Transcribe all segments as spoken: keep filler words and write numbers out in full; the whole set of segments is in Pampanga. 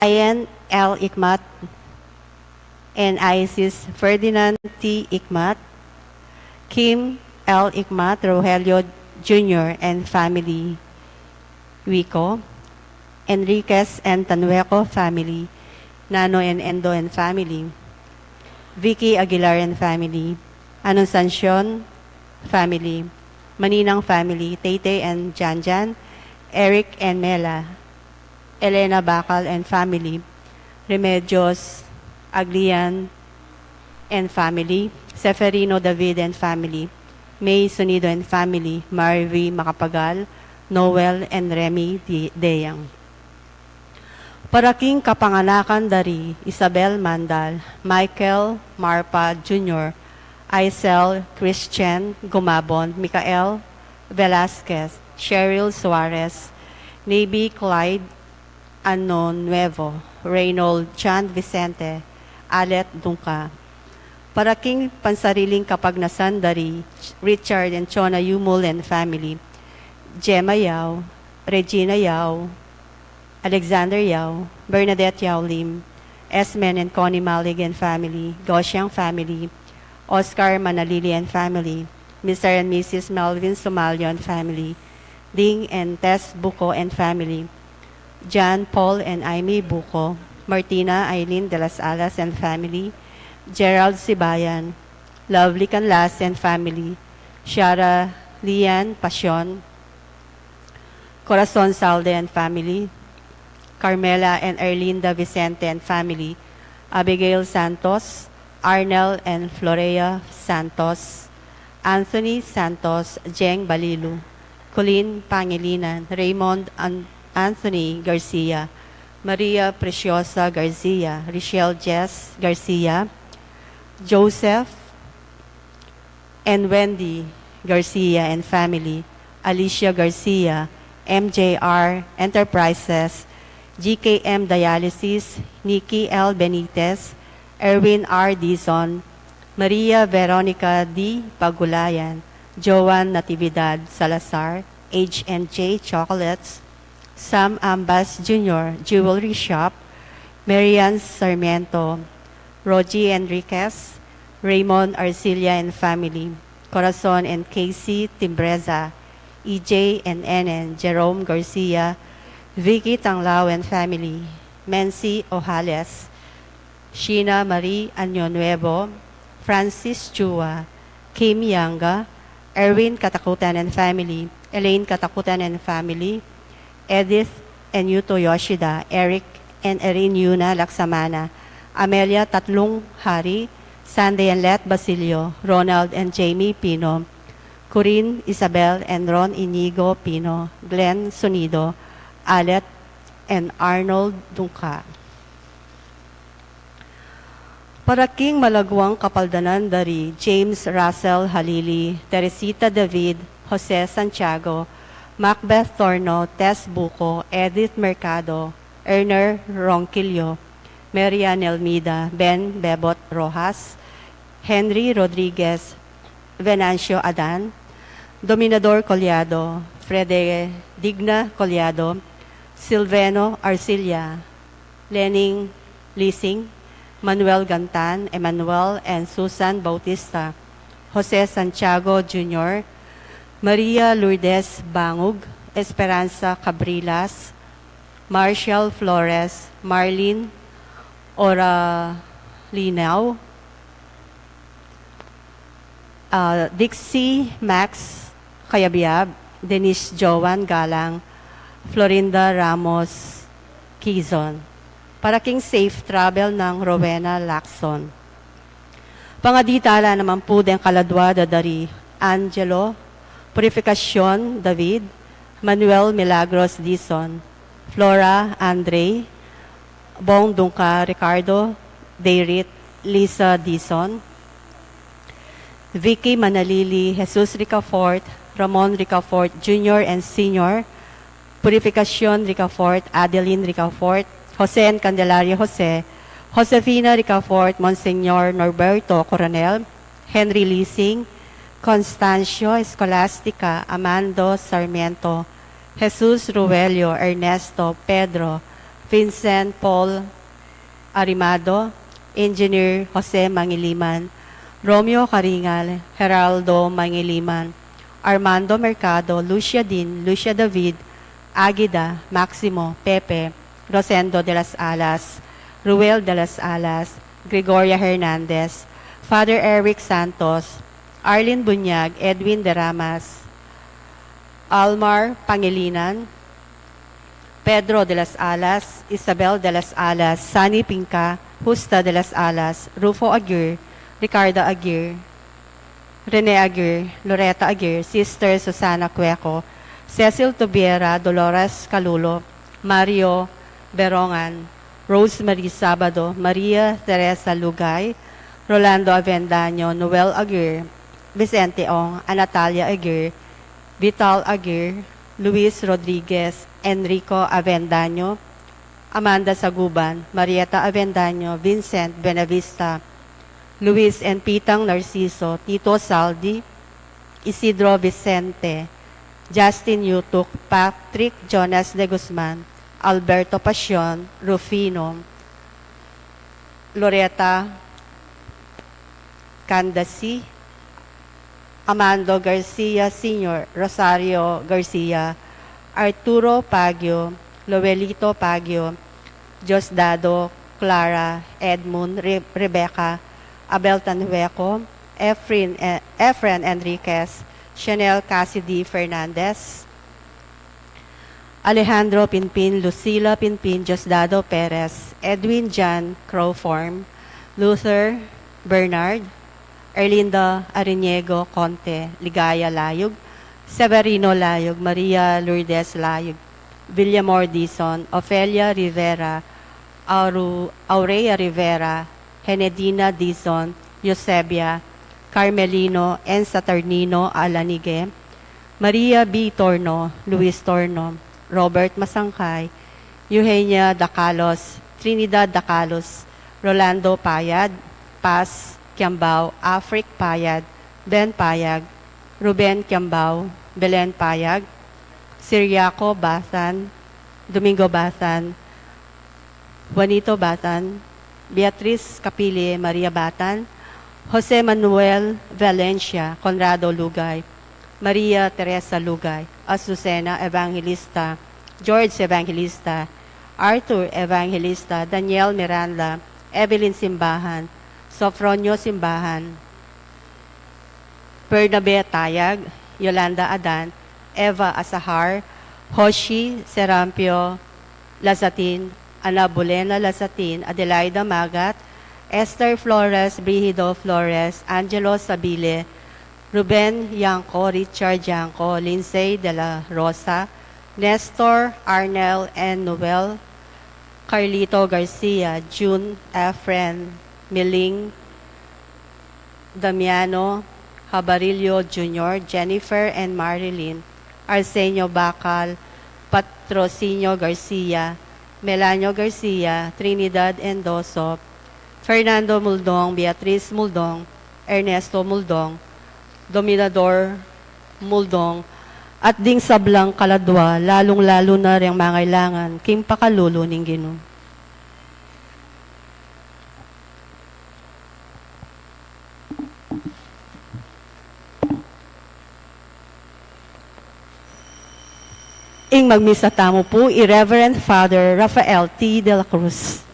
Ryan L. Ikmat and Isis Ferdinand T. Ikmat, Kim L. Ikmat, Rogelio Junior and family, Wico, Enriquez and Tanueco family, Nano and Endo and family, Vicky Aguilar and family, Anunciacion family, Maninang family, Taytay and Janjan, Eric and Mela, Elena Bacal and family, Remedios Aglian and family, Seferino David and family, May Sonido and family, Marvy Macapagal, Noel and Remy Di-, Deyang. Para king kapanganakan da ri Isabel Mandal, Michael Marpa Junior, Aisel Christian Gumabon, Michael Velasquez, Cheryl Suarez, Navy Clyde Ano Nuevo, Reynold John Vicente, Alet Dungca. Para king pansariling kapagnasan da ri Richard and Chona Yumul and family, Gemma Yao, Regina Yao, Alexander Yao, Bernadette Yao Lim, Esmen and Connie Malig and family, Gosiang family, Oscar Manalili and family, Mister and Missus Melvin Sumalio and family, Ding and Tess Buco and family, John, Paul, and Aimee Buco, Martina, Eileen de las Alas and family, Gerald Sibayan, Lovely Canlas and family, Shara, Lian, Pasion, Corazon Salde and family, Carmela and Erlinda Vicente and family, Abigail Santos, Arnel and Florea Santos, Anthony Santos, Jeng Balilu, Colleen Pangilinan, Raymond An-, Anthony Garcia, Maria Preciosa Garcia, Richelle Jess Garcia, Joseph and Wendy Garcia and family, Alicia Garcia, M J R Enterprises, G K M Dialysis, Nikki L Benitez, Erwin R Dizon, Maria Veronica D Pagulayan, Joan Natividad Salazar, H and J Chocolates, Sam Ambas Junior Jewelry Shop, Marian Sarmiento, Rogie Enriquez, Raymond Arcilla and family, Corazon and Casey Timbreza, E J and Enen Jerome Garcia, Vicky Tanglao and family, Mency Ojales, Sheena Marie Año Nuevo, Francis Chua, Kim Yanga, Erwin Katakutan and family, Elaine Katakutan and family, Edith and Yuto Yoshida, Eric and Erin Yuna Laksamana, Amelia Tatlung Hari, Sandy and Let Basilio, Ronald and Jamie Pino, Corinne, Isabel and Ron Inigo Pino, Glenn Sonido, Alet and Arnold Dungca. Para king malaguang kapaldanan da ri James Russell Halili, Teresita David, Jose Santiago, Macbeth Torno, Tess Buco, Edith Mercado, Erner Ronquillo, Marian Elmida, Ben Bebot Rojas, Henry Rodriguez, Venancio Adan, Dominador Collado, Frede Digna Collado, Silveno Arcilla, Lening Lising, Manuel Gantan, Emmanuel and Susan Bautista, Jose Santiago Junior, Maria Lourdes Bangug, Esperanza Cabrilas, Marshall Flores, Marlene Oralinao, ah, Dixie Max Kayabyab, Denise Joan Galang, Florinda Ramos Quizon. Para king safe travel nang Rowena Lacson. Pangadi tala naman pu deng kaladua da ri Angelo Purificacion David, Manuel Milagros Dizon, Flora Andre, Bong Dungca, Ricardo Deirit, Lisa Dizon, Vicky Manalili, Jesus Ricafort, Ramon Ricafort Junior and Senior, Purificacion Ricafort, Adeline Ricafort, Jose and Candelaria Jose, Josefina Ricafort, Monsignor Norberto Coronel, Henry Lising, Constancio Escolastica, Amando Sarmiento, Jesus Ruelio, Ernesto, Pedro, Vincent Paul Arimado, Engineer Jose Mangiliman, Romeo Caringal, Geraldo Mangiliman, Armando Mercado, Lucia Din, Lucia David, Agida, Maximo, Pepe, Rosendo de las Alas, Ruel de las Alas, Gregoria Hernandez, Father Eric Santos, Arlene Bunyag, Edwin de Ramas, Almar Pangilinan, Pedro de las Alas, Isabel de las Alas, Sani Pinca, Justa de las Alas, Rufo Aguirre, Ricardo Aguirre, Rene Aguirre, Loretta Aguirre, Sister Susana Cueco, Cecil Tubiera, Dolores Calulo, Mario Berongan, Rosemary Sabado, Maria Teresa Lugay, Rolando Avendaño, Noel Aguirre, Vicente Ong, Anatalia Aguirre, Vital Aguirre, Luis Rodriguez, Enrico Avendaño, Amanda Saguban, Marieta Avendaño, Vincent Benavista, Luis and Pitang Narciso, Tito Saldi, Isidro Vicente, Justin Yutuk, Patrick Jonas de Guzman, Alberto Pasion, Rufino, Loreta Candasi, Amando Garcia Senior, Rosario Garcia, Arturo Pagio, Loelito Pagio, Diosdado, Clara, Edmund, Re-, Rebecca, Abel Tanhueco, Efren, eh, Efren Enriquez, Chanel Cassidy Fernandez, Alejandro Pinpin, Lucila Pinpin, Diosdado Perez, Edwin John Crowform, Luther Bernard, Erlinda Ariniego Conte, Ligaya Layug, Severino Layug, Maria Lourdes Layug, Villamor Dizon, Ofelia Rivera, Auru-, Aurea Rivera, Henedina Dizon, Eusebia, Carmelino and Saturnino Alanige, Maria B. Torno, Luis Torno, Robert Masangkay, Eugenia Dacalos, Trinidad Dacalos, Rolando Payad, Paz Kiambao, Afric Payad, Ben Payag, Ruben Kiambao, Belen Payag, Siriaco Bathan, Domingo Bathan, Juanito Bathan, Beatriz Capili, Maria Bathan, Jose Manuel Valencia, Conrado Lugay, Maria Teresa Lugay, Azucena Evangelista, George Evangelista, Arthur Evangelista, Daniel Miranda, Evelyn Simbahan, Sofronio Simbahan, Bernabe Tayag, Yolanda Adan, Eva Asahar, Hoshi Serampio Lazatin, Ana Bulena Lazatin, Adelaida Magat, Esther Flores, Brigido Flores, Angelo Sabile, Ruben Yanco, Richard Yanco, Lindsay de la Rosa, Nestor, Arnel, and Noel, Carlito Garcia, June, Efren, Miling, Damiano, Habarillo Junior, Jennifer and Marilyn, Arsenio Bacal, Patrocinio Garcia, Melanio Garcia, Trinidad Endoso, Fernando Muldong, Beatriz Muldong, Ernesto Muldong, Dominador Muldong, at ding sablang kaladwa, lalung-lalu na reng mangailangan king pakalulu ning Ginu. Ing magmisa tamu pu i Reverend Father Rafael T. de la Cruz.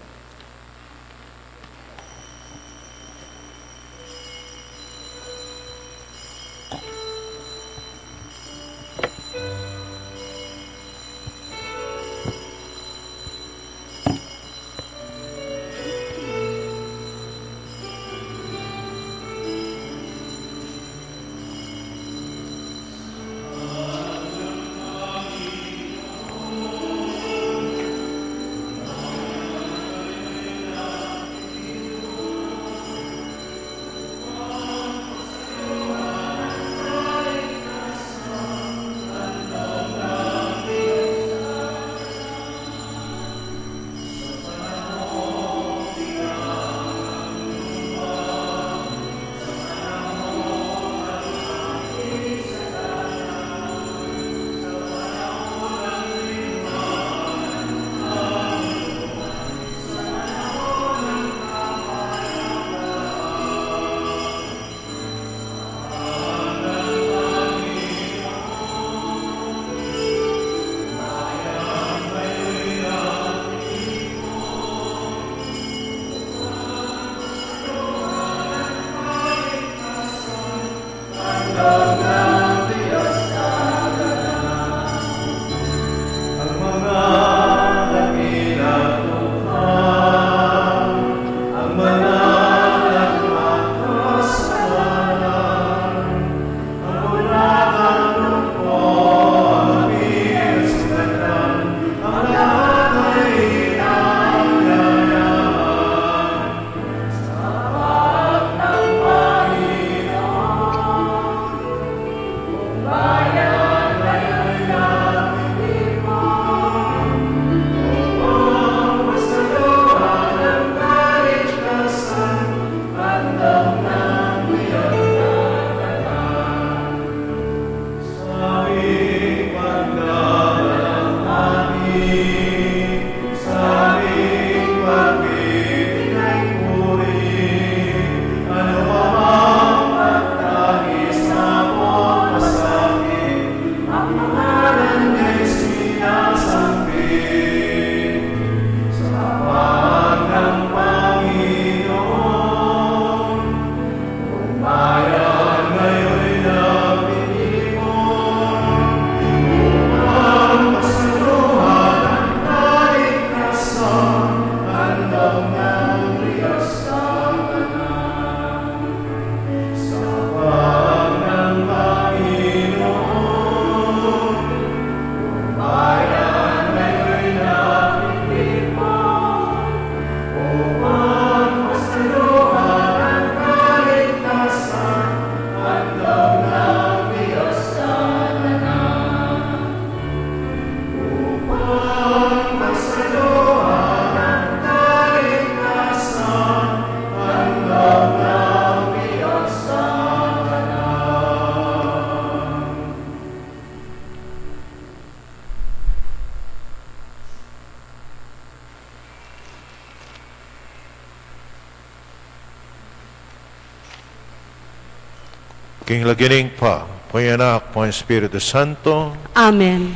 King lagyu ning Ibpa, ning Anak, ning Espiritu Santo. Amen.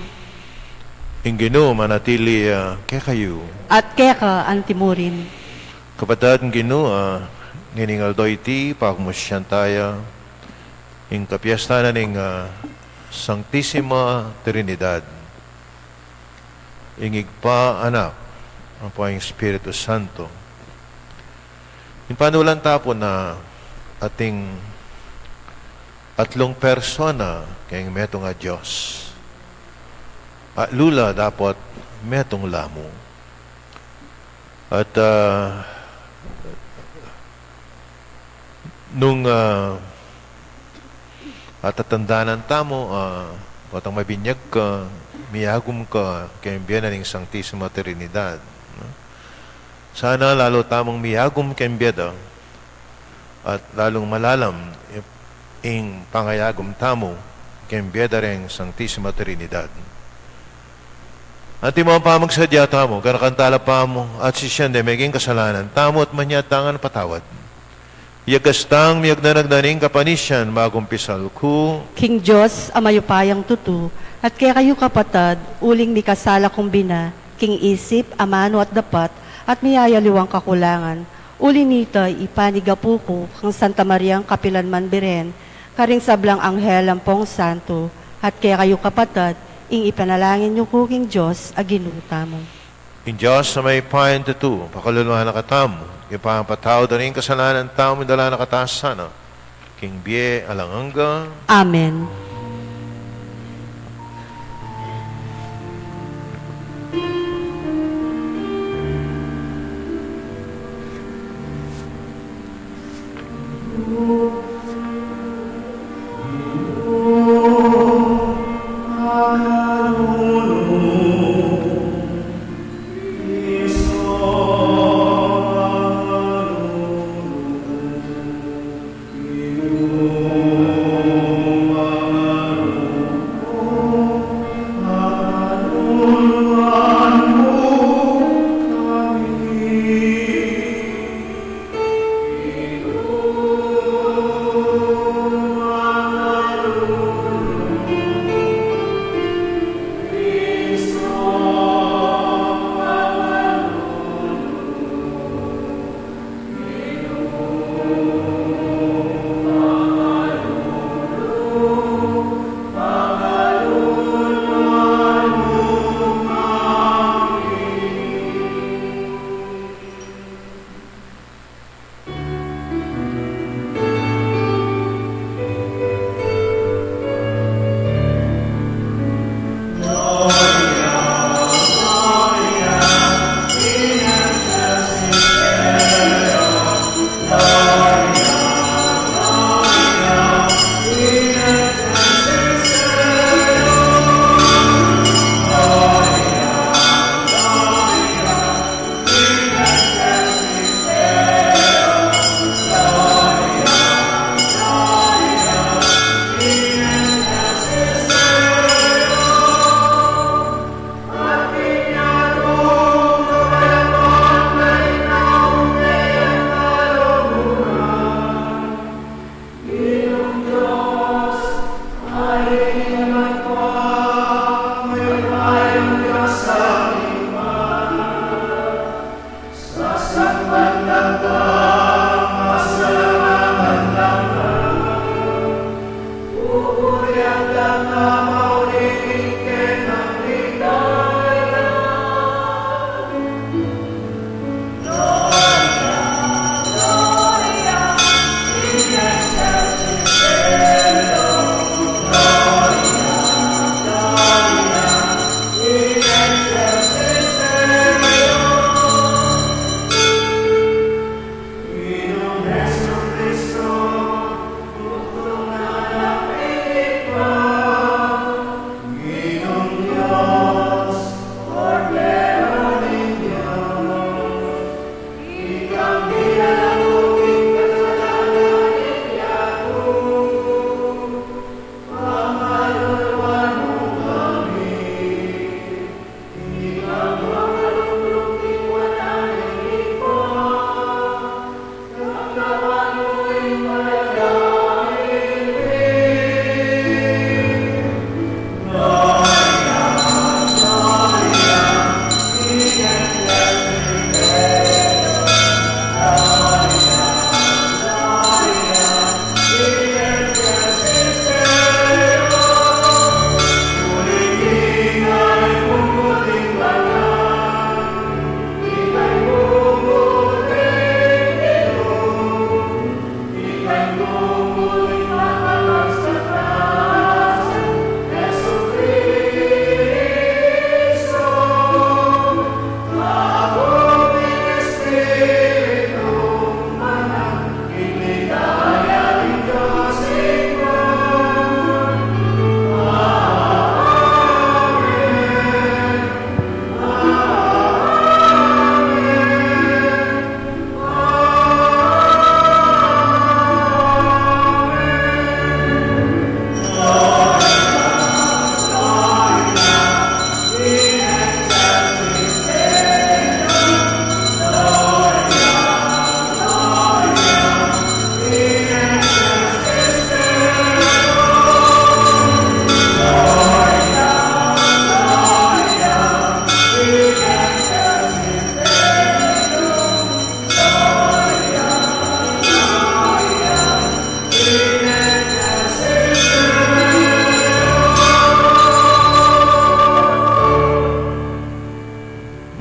Ing Ginu manatili, ah, kekayu. At keka antimurin. Kapatad, ing Ginu, ah, ngening aldo iti, pagmusian taya ing kapiestan na ning, ah, Santisima Trinidad. Ing Ibpa, Anak, ampo ing Espiritu Santo. Ing panulan ta pu na atin atlung persona keng metung a Dios. Atlu la dapot metung la mu. At, ah, nung, ah, atatandanan tamu, ah, potang mabinyag ka, miyagum ka keng bie na ning Santisima Trinidad, no? Sana lalu tamung miyagum keng bie da, at lalung malalam ing pangayagum tamu keng bie da reng Santisima Trinidad. Antimo pamagsadya tamu, ganakan tala pa mu at sisian de meging kasalanan tamu at manyad tang patawad. Yakas tang miyagnanagnan ing kapanisian, magumpisal ku king Dios a mayupayang tutu, at kekayu kapatad, uling mikasala kung bina, king isip, amanu at dapat, at miyayaliwang kakulangan. Uli nita, ipanigapu ku kang Santa Mariang kapilan man Birhen, karing sablang anghel ampong santo, at kekayu kapatad, ing ipanalangin yu ku king Dios a Ginu tamu. Ing Dios a mayupayang tutu, pakalulwan na katamu, ipapatawad na ring kasalanan tamu, idala na kata sana king bie alang angga. Amen.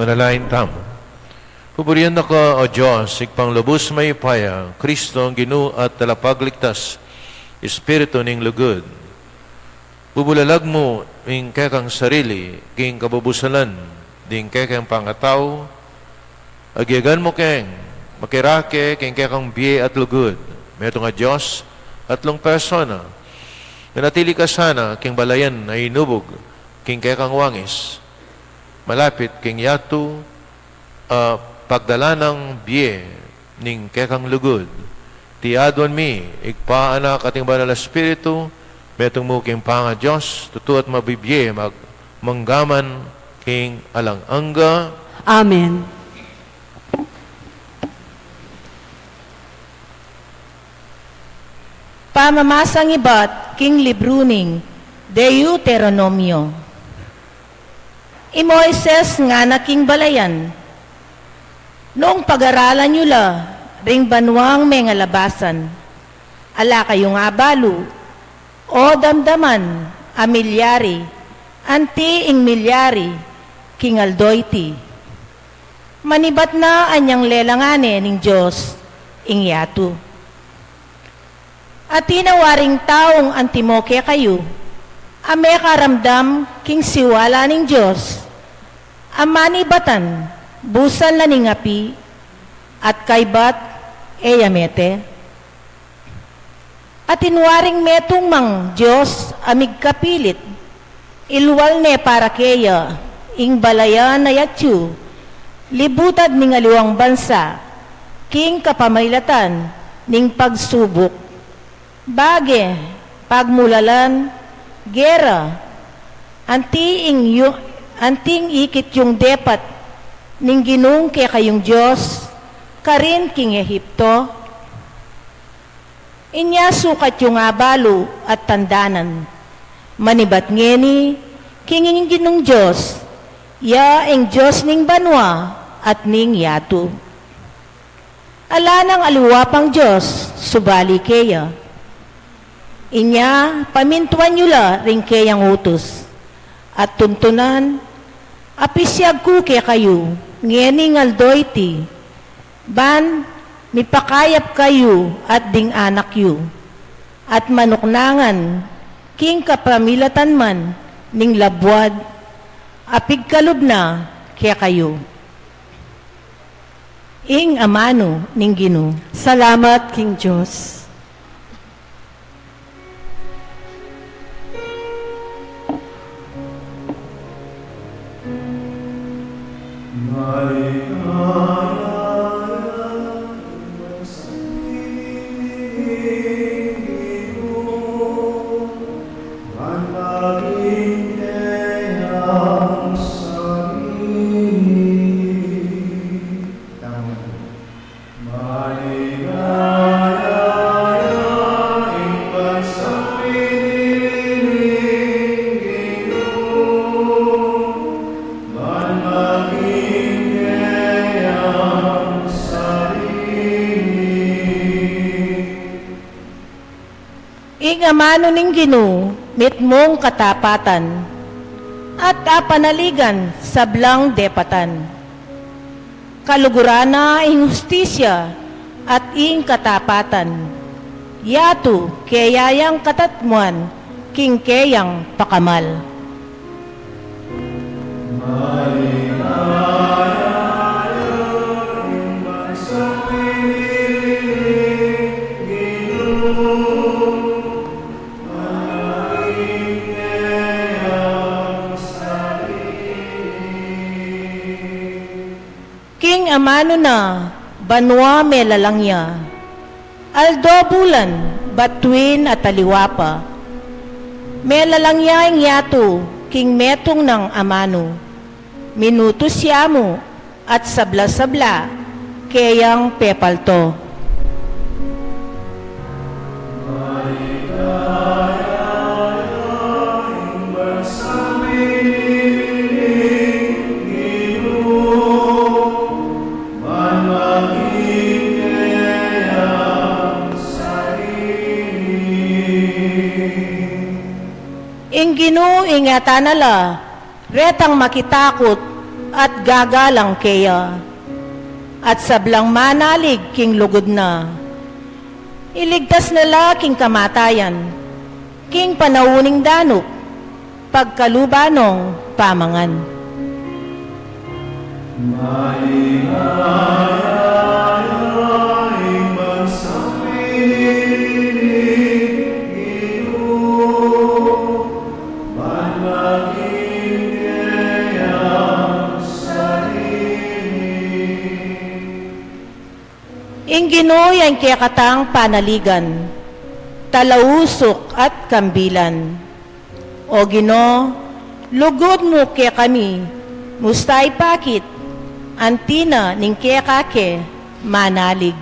Manalangin tamu. Pupurian da ka, O Dios, Ibpang lubus mayupaya, Kristo, Ginu at Talapagligtas, Espiritu ning lugud. Bubulalag mu ing kekang sarili king kabubusalan ding kekeng pangatau, agyagan mu keng makirake king kekang bie at lugud. Metung a Dios, atlung persona, nanatili ka sana king balayan a inubug king kekang wangis, malapit king yatu, a pagdala nang bie ning kekang lugud. Iti aduan mi, Ibpa, Anak, at ing Banal a Espiritu, metung mu king pangaDios, tutu at mabibie, mag-, manggaman king alang angga. Amen. Pamamasang ibat king libru ning Deuteronomio. I Moises ngana king balayan, nung pagaralan yu la ring banuang mengalabasan, ala kayung abalu o damdaman a milyari anti ing milyari king aldo iti. Manibat na anyang lelangan ne ning Dios ing yatu. Atin a waring taung antimo kekayu a mekaramdam king siwala ning Dios a manibatan busan la ning api at kaybat e ya mete. Atin waring metung mang dios a migkapilit, ilwal ne para keya ing balayan a yatyu libutad ning aliwang bansa king kapamilatan ning pagsubuk, bage, pagmulalan, gera, anti ing yu-, anti ing ikit yung depat ning Ginung kekayung Dios karin king Ehipto? Inya sukat yung abalu at tandanan. Manibat ngeni king ing Ginung Dios, ya ing Dios ning banua at ning yatu. Ala nang aliwa pang dios subali keya. Inya pamintuan yu la ring keyang utus at tuntunan a pisiag ku kekayu ngeni ing aldo iti, ban mipakayap kayu at ding anak yu, at manuknangan king kapamilatan man ning labuad a pigkalub na kekayu. Ing amanu ning Ginu. Salamat king Dios. Ing amanu ning Ginu, mitmung katapatan, at apanaligan sablang depatan. Kaluguran na ing hustisya at ing katapatan. Yatu keya yang katatmuan king keyang pakamal. King amanu na banua melalang ya, aldo, bulan, batuin at aliwa pa. Melalang ya ing yatu king metung nang amanu. Minutus ya mu at sabla-sabla keyang pepalto. Ing Ginu ingatan na la retang makitakut at gagalang keya, at sablang manalig king lugud na, iligtas na la king kamatayan, king panaun ning danup, pagkaluban nong pamangan. Maligaya ing bansang pinili ning Ginu, ban maging keyang sarili. Ing Ginu ya ing kekatang panaligan, talausuk at kambilan. O Ginu, lugud mu kekami, musta ipakit, anti na ning keka ke manalig.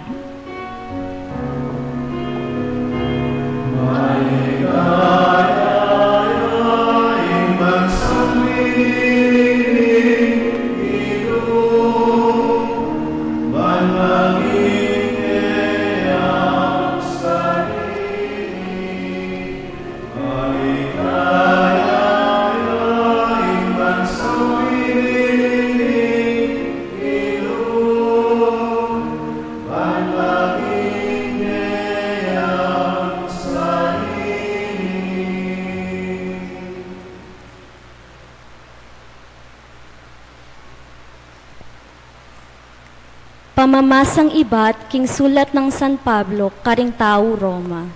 Pamamasang ibat king sulat nang San Pablo karing tau Roma.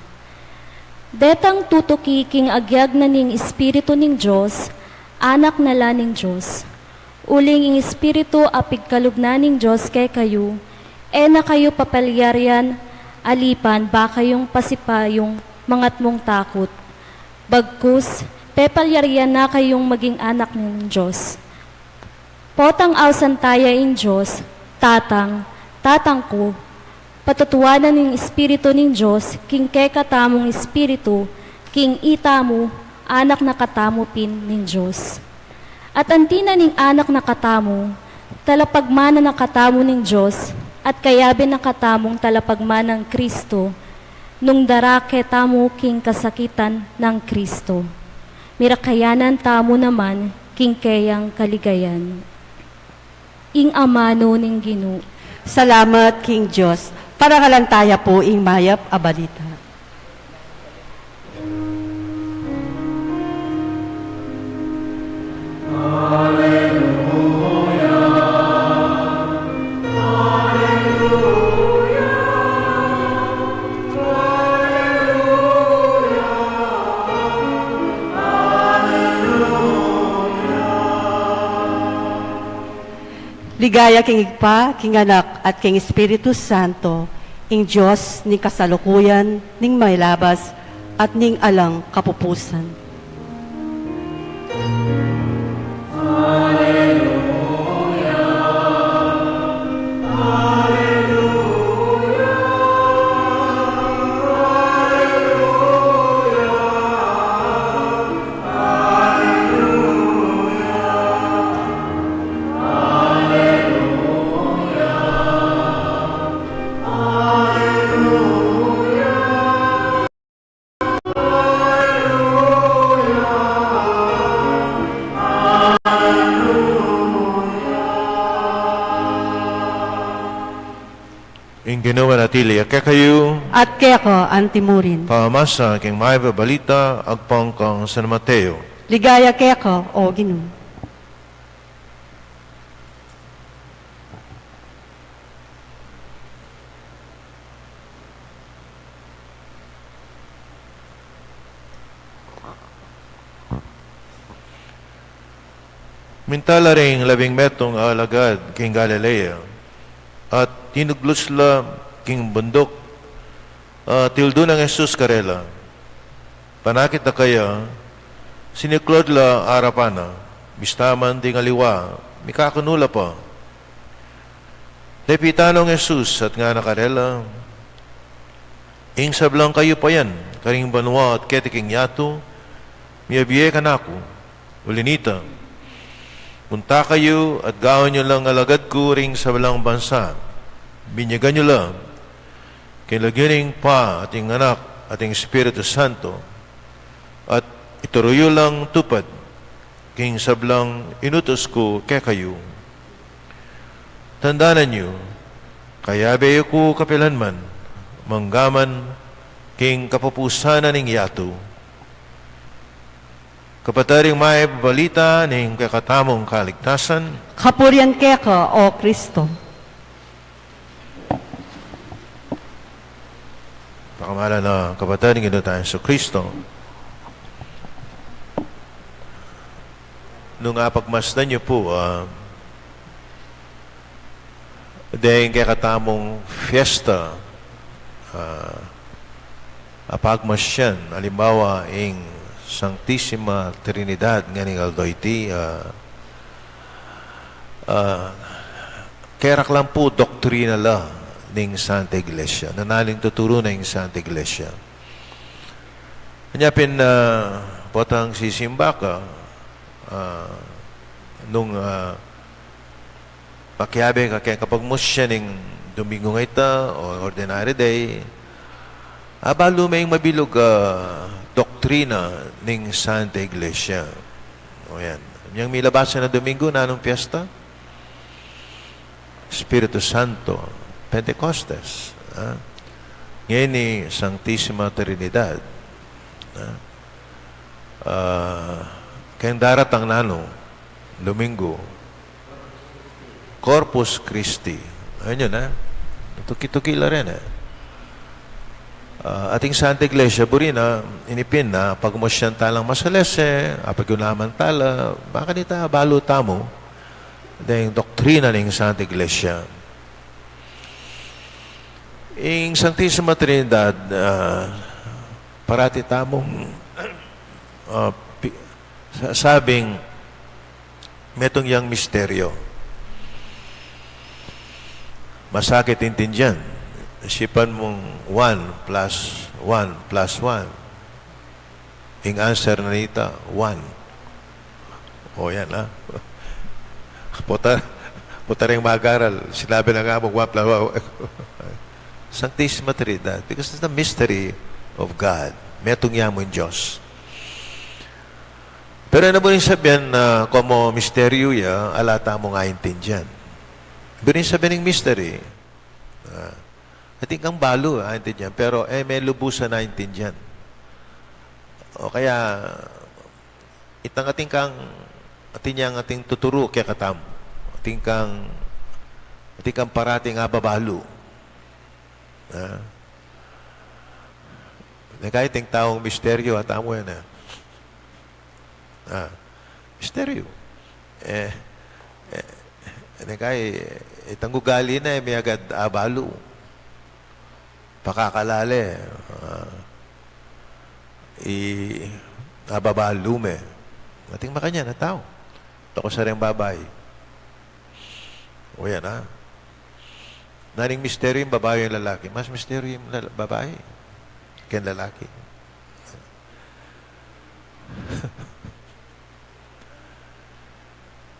Detang tutuki king agyag na ning Espiritu ning Dios, anak na la ning Dios. Uling ing Espiritu a pigkalub na ning Dios kekayu, e na kayu papalyarian alipan ba kayung pasipayung mangatmung takut. Bagkus, pepalyarian na kayung maging anak ning Dios. Potang ausan taya ing Dios, Tatang, Tatang ku, patutuanan ning Espiritu ning Dios king kekatamung espiritu, king itamu, anak na katamu pin ning Dios. At anti na ning anak na katamu, talapagmana na katamu ning Dios, at kayabe na katamung talapagmanang Kristo, nung dara ketamu king kasakitan nang Kristo. Mirakayanan tamu naman king keyang kaligayan. Ing amanu ning Ginu. Salamat king Dios. Parangalan taya pu ing mayap a balita. Ligaya king Ibpa, king Anak, at king Espiritu Santo, ing Dios ning kasalukuyan, ning mailabas, at ning alang kapupusan. Ing Ginu manatili ya kekayu. At keka antimurin. Pamamasa king mayap a balita agpang kang San Mateo. Ligaya keka, o Ginu. Minta la ring labing metung a alagad king Galilea, at tinuglus la king bunduk, at tildu nang Jesus karela. Panakit da kaya, siniklaud la arapan na, bista man ding aliwa, mikakanu la pa. Lepitan nong Jesus at ngana karela, Ing sablang kayupayan karing banua at keti king yatu, miyabie kanaku. Uli nita, munta kayu at gawan yu lang alagad ku ring sablang bansa. Binyagan yu la king lagyu ning Ibpa at ning Anak at ning Espiritu Santo, at ituru yu lang tupad king sablang inutus ku kekayu. Tandanan yu, kayabe yu ku kapilanman, manggaman king kapupusan na ning yatu. Kapatad, ing mayap a balita ning kekatamung kaligtasan. Kapurian keka, O Kristo. Pakamalan a kapatad ning Ginu tang Jesucristo. Nung apagmasdan yu pu, ah, deng kekatamung fiesta, ah, apagmasdan, alimbawa, ing Santisima Trinidad, ngening aldo iti, ah, ah, keraklan pu doktrina la ning Santa Iglesia. Nanu ing tuturu na ning Santa Iglesia. Anya pin, ah, potang sisimba ka, ah, nung, ah, pakiabe ka keng kapagmasdan ning Domingo ngeni, o ordinary day, abalu me ing mabilug a doktrina ning Santa Iglesia. O yan. Yang milabasan a Domingo, nanung fiesta? Espiritu Santo, Pentecostes. Ah? Ngeni, Santisima Trinidad. Ah? Ah, keng daratang nanu, Domingo, Corpus Christi. Ayun yun, eh. Tuki-tuki la rin, eh. Ah, ating Santa Iglesia, buri na, ini pin na, pagmasdan tala nang masalese, apag-unaman tala, baka nita, balu tamu, deng doktrina ning Santa Iglesia. Ing Santisima Trinidad, ah, parati tamung, ah, pi-, sa-, sabing, metung yang misteryo. Masakit intindian. Isipan mung one plus one plus one. Ing answer na nita, one. O, yan, ha? Puta, puta rin mag-aral. Sinabi na nga mo, one plus one. Santisima Trinidad. Because it's the mystery of God. Metung ya mu ing Dios. Pero e na buri ning sabian na komo misteryu ya, ala tamung aintindian. Buri ning sabian ning mystery, ah, atin kang balu aintindian, pero e me lubusan aintindian. O kaya, itang atin kang, atin yang atin tuturu kekatamu. Atin kang, atin kang parating ababalu. Ah. Neka iting taung misteryu, atamu yan, eh. Ah, misteryu. Eh, eh, neka, itang ugali na, eh, miyagad abalu. Pakakalale, ah, i ababalu me. Atin makanyan a tau. Toko sa reng babai. O yan, ha? Nanu ing misteryu ing babai o lalaki? Mas misteryu ing lala-, babai keng lalaki.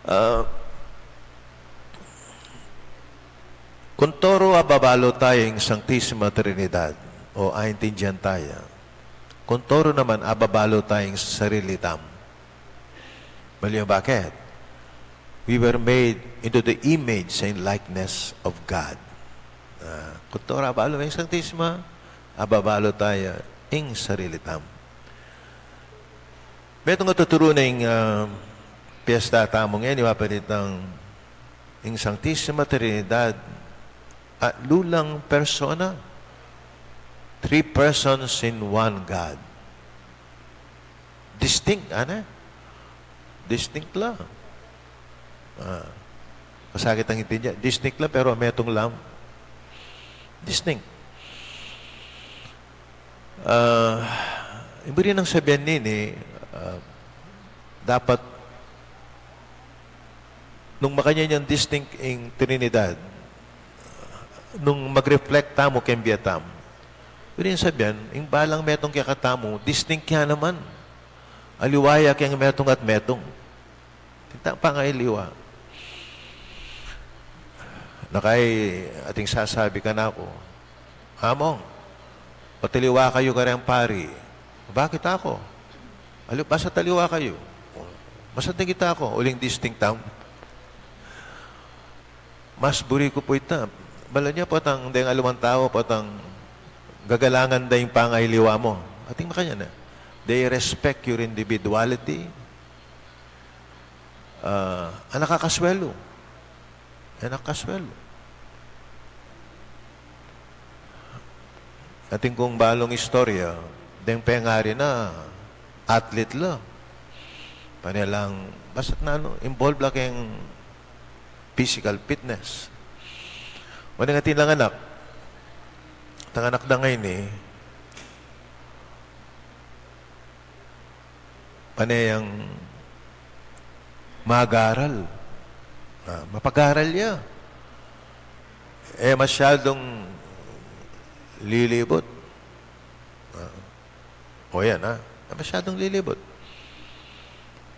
Ah, kung toru ababalu taya ing Santisima Trinidad o aintindian taya, kung toru naman ababalu taya ing sarili tamu. Maliwa bakit? We were made into the image and likeness of God. Ah, kung toru ababalu ing Santisima, ababalu taya ing sarili tamu. Metung a tuturu na ing, ah, piyesta tamu ngeni, wa pa rin itang ing Santisima Trinidad, atlu lang persona. Three persons in one God. Distinct, ana? Distinct la. Ah. Masakit ang intindian. Distinct la, pero metung la. Distinct. Ah, ing buri nang sabian nini, ah, dapat nung makanyan yang distinct ing Trinidad, nung mag-reflect tamu keng bie tamu, buri nang sabian, ing balang metung kekatamu, distinct ya naman. Aliwa ya keng metung at metung. Atin tang pangaliwa. Naka ating sasabi kanaku, "Among, pataliwa kayu kareng pari." "Bakit ako?" "Ali-, basta taliwa kayu." "Masanting ita ako, uling distinct tamu." Mas buri ku pu ita. Balu yu, potang deng aliwang tau, potang gagalangan da ing pangailiwa mu. Ating makanyan e. They respect your individuality. Ah, anak a kaswelu. Anak a kaswelu. Ating kung balung istorya, deng pengari na, athlete la. Pane lang, basta't nanu, involve la keng physical fitness. Wane, atin lang anak. Itang anak da ngeni, pane yang mag-aral. Ah, mapag-aral ya. E masyadung lilibut. Ah. O yan, ha? E masyadung lilibut.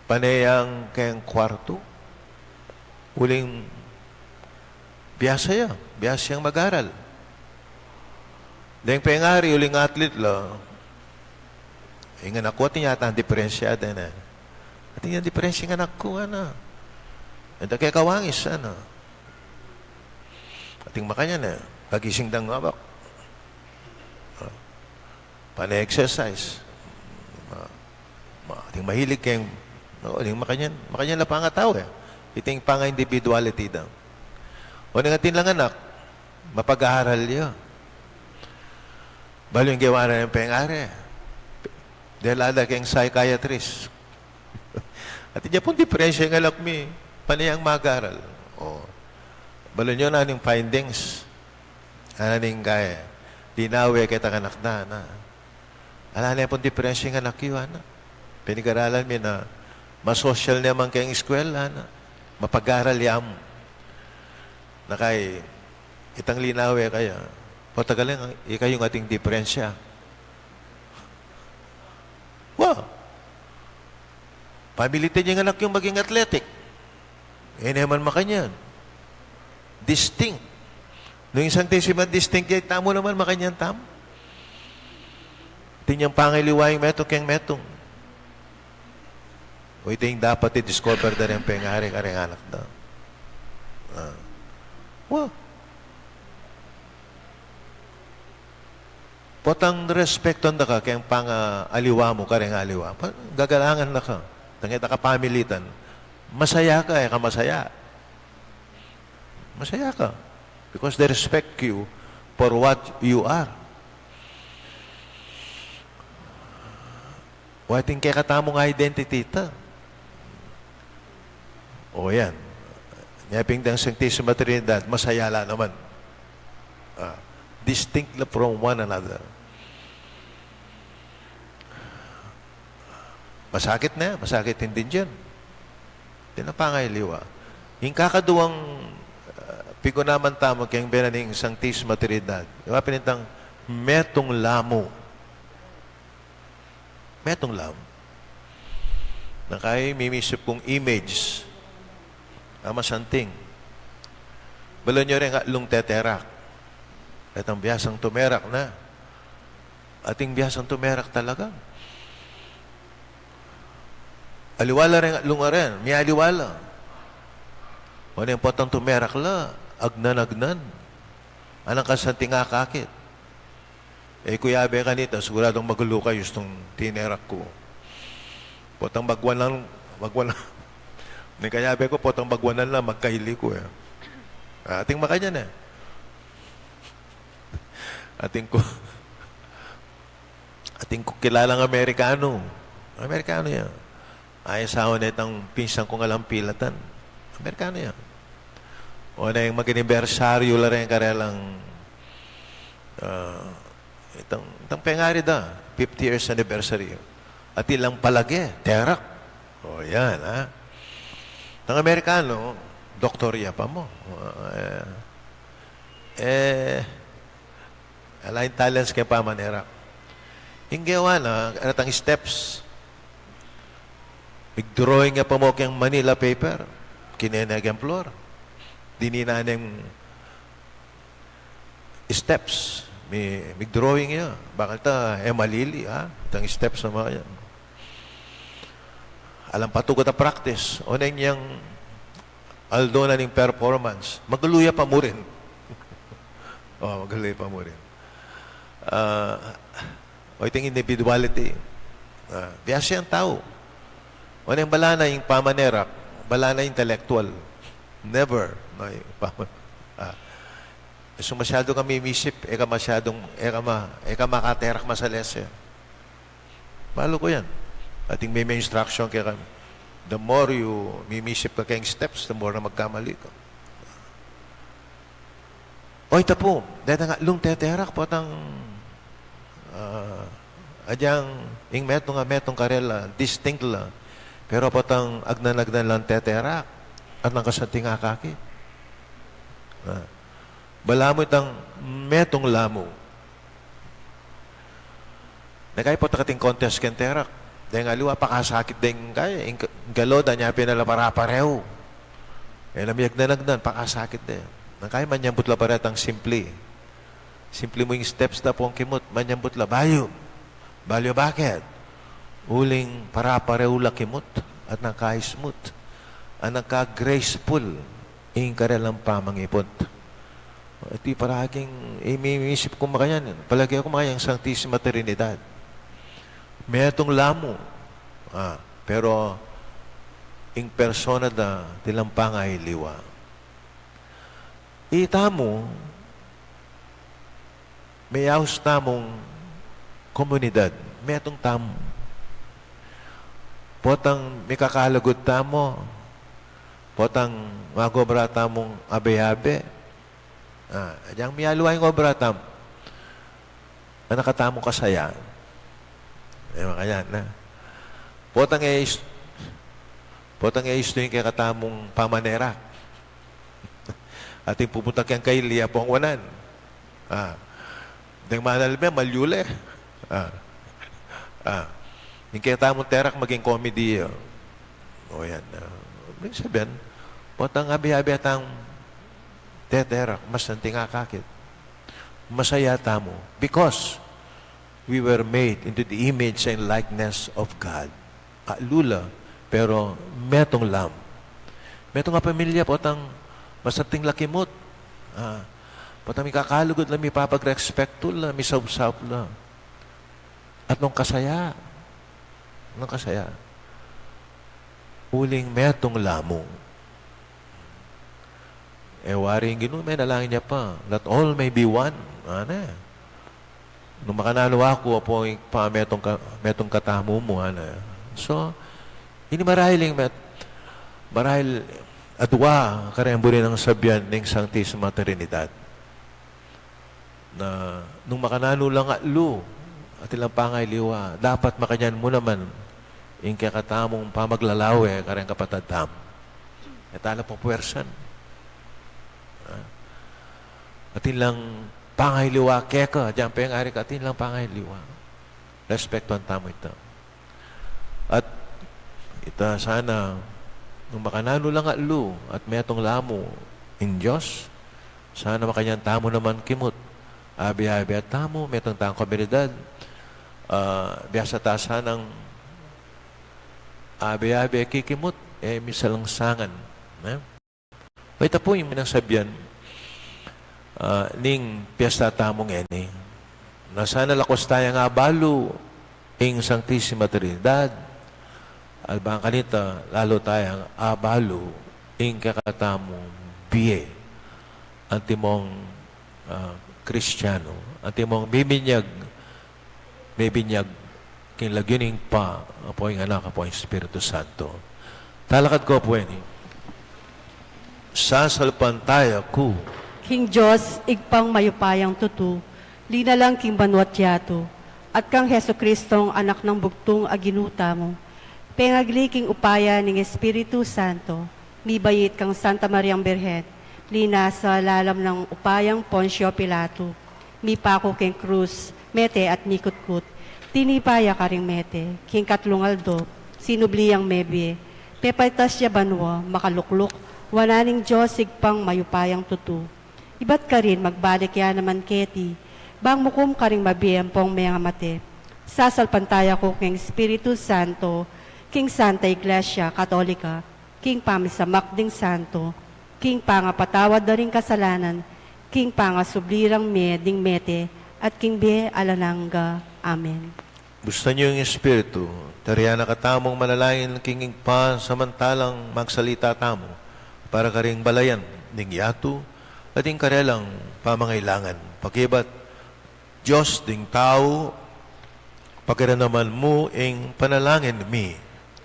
Pane yang keng kwartu. Uling biasa ya. Biasa yang mag-aral. Deng pengari, uling athlete la. Ing anak ku, atin yatang diperensya, atin e. Atin yang diperensya ing anak ku, ana. Enta kekawangis, ana. Ating makanyan e. Pagising dang abak. Ah. Pane exercise. Ma, ma, ating mahilig keng, o, ating makanyan, makanyan la pangatau e. Iting panga-individuality da. O, ning atin lang anak, mapag-aral ya. Balu ing gewa na ning pengari. Dela da keng psychiatrist. Atin ya pung diperensya ing anak mi, pane yang mag-aral. O. Balu yu na ning findings. Ana ning kaya, linawe keta anak da, ana. Ala ne pung diperensya ing anak yu, ana. Pinag-aralan mi na masosyal ne man keng eskwela, ana. Mapag-aral ya mu. Na kaya, itang linawe kaya, potang galing, ikayu ing ating diperensya. Wa. Pamilitan ya ing anak yung maging athletic. E ne man makanyan. Distinct. Nung ing Santissima distinct ya, tamu naman makanyan tamu. Atin yang pangailiwa ing metung keng metung. O, ita ing dapat i-discover da ring pengari kareng anak da. Ah. Wa. Potang respektuan da ka keng pangaliwa mu kareng aliwa. Pa, gagalangan da ka. Tang e da ka pamilitan. Masaya ka, e ka masaya. Masaya ka. Because they respect you for what you are. Wa, ating kekatamung identity ta. O yan. Nya pin dang Santissima Trinidad, masaya la naman. Ah, distinct la from one another. Masakit ne, masakit din yan. Atin lang pangailiwa. Ing kakaduang, ah, pigunaman tamu keng bena ning Santissima Trinidad. Diba, pin itang metung lamu. Metung lamu. Na kaya mimisipan kung image. Ama santing. Balu yu reng atlung teterak. Itang biasang tumerak na. Ating biasang tumerak talaga. Aliwa la reng atlung aren, mialiwa la. O, neng potang tumerak la, agnan-agnan. Anang kasanting akakit. E, kuyabe kanita, siguradung maglukay istung tinerak ku. Potang bagwanan, bagwanan. Neng kayabe ku, potang bagwanan la, magkaili ku e. Ating makanyan e. Atin ku, atin kung kilalang Amerikanu. Amerikanu ya. Ay, asawa na itang pinsan kung alang pilatan. Amerikanu ya. O, neng mag-anibersaryu la reng karelang, ah, itang, itang pengari da, fifty years anniversary. Atin lang palage, terak. O, yan, ha? Itang Amerikanu, doktor ya pa mu. Ah, e, e, ala ing talents keng pamanerak. Ing gewa na, aratang steps. Mig-drawing ya pa mu keng Manila paper. Kine ne keng floor. Dininan neng steps. Mi, mig-drawing ya. Bakanta e malili, ha? Itang steps na makanyan. Alang patugut a practice. O neng yang aldo na ning performance, magalu ya pa murin. O, magalu ya pa murin. Ah, o, iting individuality. Ah, biasa yang tau. O, neng bala na ing pamanerak, bala na intellectual. Never. No, ing pama-, ah, so masyadu kang mimisip, e ka masyadung, e ka ma-, e ka makaterak masalese. Balu ku yan. Ating may, may instruction kaya kami. The more you mimisip ka keng steps, the more na magkamali ka. Oy, tapu, deta nga lung teterak, potang, ah, adyang ing metung a metung karela, distinct la. Pero potang agnan-agnan lang teterak, at nang kasanting akakit. Ah. Balamu itang metung lamu. Neng kai pota kating contest keng terak. Deng aliwa pakasakit deng kai, ing ka-, ing kalo da nya pin ala para-parehu. E la miyagnan-agnan, pakasakit de. Neng kai manyambut la pa retang simple. Simple mu ing steps da pung kimut, manyambut la bayu. Balu ya bakit? Uling para-parehu la kimut, at nang ka-smooth, at nang ka-graceful ing karelang pamangiput. Iti para king imimisip ku makanyan, palage ku makanyan ing Santisima Trinidad. Metung lamu. Ah, pero ing persona da, atin lang pangailiwa. Itamu, meyaus tamung komunidad, metung tamu. Potang mikakalugud tamu, potang magobra tamung abe-abe. Ah, adyang mialiwa ing obra tamu. Anak katamu kasaya. E, makanyan na. Potang e is-, potang e istu ing kekatamung pamanerak. Atin pupunta keng kaili, apung wanan. Ah. Deng manalbe, malyule. Ah. Ah. Ing kekatamung terak maging komedi. O yan. Ah. Ibig sabihin, potang abi-abi atang teterak, masanting akakit. Masaya tamu. Because we were made into the image and likeness of God. Alu la, pero metung lamu. Metung a pamilya, potang masanting la kimut. Ah, potang mikakalugud la, mipapagrespektu la, misausaup la. At nung kasaya, nung kasaya, uling metung lamu. E wari ing Ginu, menalangin ya pa, "That all may be one." Ana. Nung makananu aku, apo, ing pa metung ka-, metung katamu mu, ana. So, ini marahil ing met-, marahil adwa kareng buri nang sabian ning Santisima Trinidad. Na nung makananu lang atlu, atin lang pangailiwa, dapat makanyan mu naman ing kekatamung pamaglalawe kareng kapatad tamu. E tala pupuwersan. Ah. Atin lang pangailiwa keka, adyang pengari ka, atin lang pangailiwa. Respektuan tamu ita. At ita sana, nung makananu lang atlu at metung lamu ing Dios, sana makanyan tamu naman kimut. Abi-abi tamu, metung tang komunidad, ah, biasa ta sanang abi-abi kikimut, e misalangsangan, ne? Mayta pu ing menang sabian, ah, ning piyesta tamu ngeni. Na sana lakus tayang abalu ing Santisima Trinidad, at bang kanita lalu tayang abalu ing kekatamung bie, antimong, ah, Kristiano, antimong bibinyag, bibinyag king lagyu ning Ibpa, ampong ing Anak, ampong ing Espiritu Santo. Talakad ko pu ini. Sasalpantaya ku king Dios, Ibpang mayupayang tutu, linalang king banua't yatu, at kang Jesucristong Anak nang bugtung a Ginu tamu, pengagli king upaya ning Espiritu Santo, mibait kang Santa Mariang Birhen, linasa lalam nang upayang Poncio Pilato, mipaku king krus, mete at mikutkut. Tinipa ya karing mete, king katlung aldo, sinubli yang mebie, pepaitas ya banua, makalukluk wanan ning Dios Ibpang mayupayang tutu. Ibat karin magbalik ya naman keti, bang mukum karing mabie ampong mengamate. Sasalpantaya ku king Espiritu Santo, king Santa Iglesia Katolika, king pamisamak ding santo, king pangapatawad da ring kasalanan, king pangasubli rang mie ding mete, at king bie alang angga. Amen. Bustan yu ing Espiritu, tarian na katamung manalangin king Ibpa samantalang magsalita tamu para karing balayan ning yatu at ing karelang pamangailangan. Pakibat, Dios ding tau, pakiramdaman mu ing panalangin mi.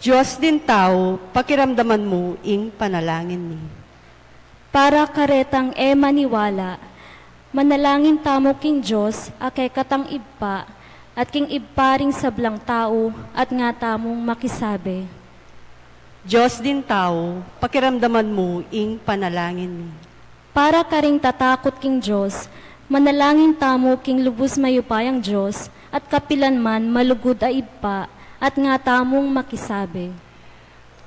Dios ding tau, pakiramdaman mu ing panalangin mi. Para karetang e maniwala, manalangin tamu king Dios a kekatang Ibpa, at king Ibpa ring sablang tau, at nga tamung makisabi. Dios ding tau, pakiramdaman mu ing panalangin mi. Para karing tatakut king Dios, manalangin tamu king lubus mayupayang Dios, at kapilan man malugud a Ibpa, at nga tamung makisabi.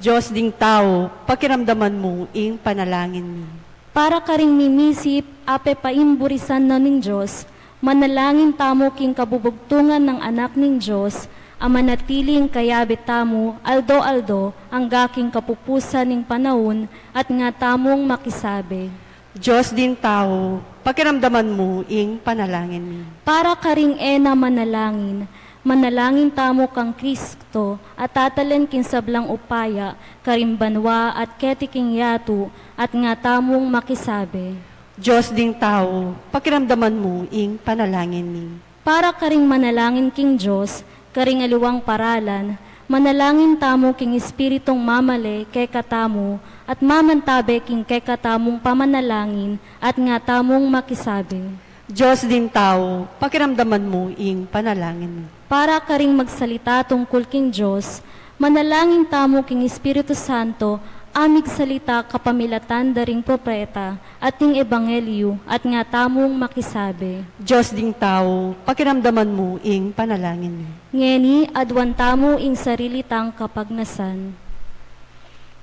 Dios ding tau, pakiramdaman mu ing panalangin mi. Para karing mimisip a pepaimburisan na ning Dios, manalangin tamu king kabubugtungan nang Anak ning Dios, a manatili ing kayabe tamu aldo-aldo angga king kapupusan ning panaun, at nga tamung makisabi. Dios ding tau, pakiramdaman mu ing panalangin mi. Para karing e na manalangin, manalangin tamu kang Kristo, a tatalen king sablang upaya karing banua at keti king yatu, at nga tamung makisabi. Dios ding tau, pakiramdaman mu ing panalangin mi. Para karing manalangin king Dios karing aliwang paralan, manalangin tamu king Espiritung mamale kekatamu at mamantabe king kekatamung pamanalangin, at nga tamung makisabi. Dios ding tau, pakiramdaman mu ing panalangin mi. Para karing magsalita tungkul king Dios, manalangin tamu king Espiritu Santo a migsalita kapamilatan da ring propeta at ning ebanghelyu, at nga tamung makisabi. Dios ding tau, pakiramdaman mu ing panalangin mi. Ngeni, aduan tamu ing sarili tang kapagnasan.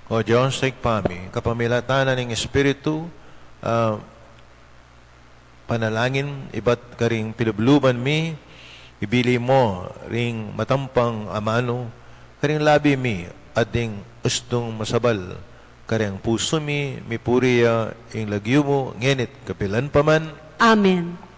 O Dios, Ibpa mi, kapamilatan na ning Espiritu, ah, panalangin, ibat karing pilubluban mi, ibili mo ring matampang amanu karing labi mi, at ding ustung masabal karing pusu mi, mipuri ya ing lagyu mu, ngeni't kapilan pa man. Amen.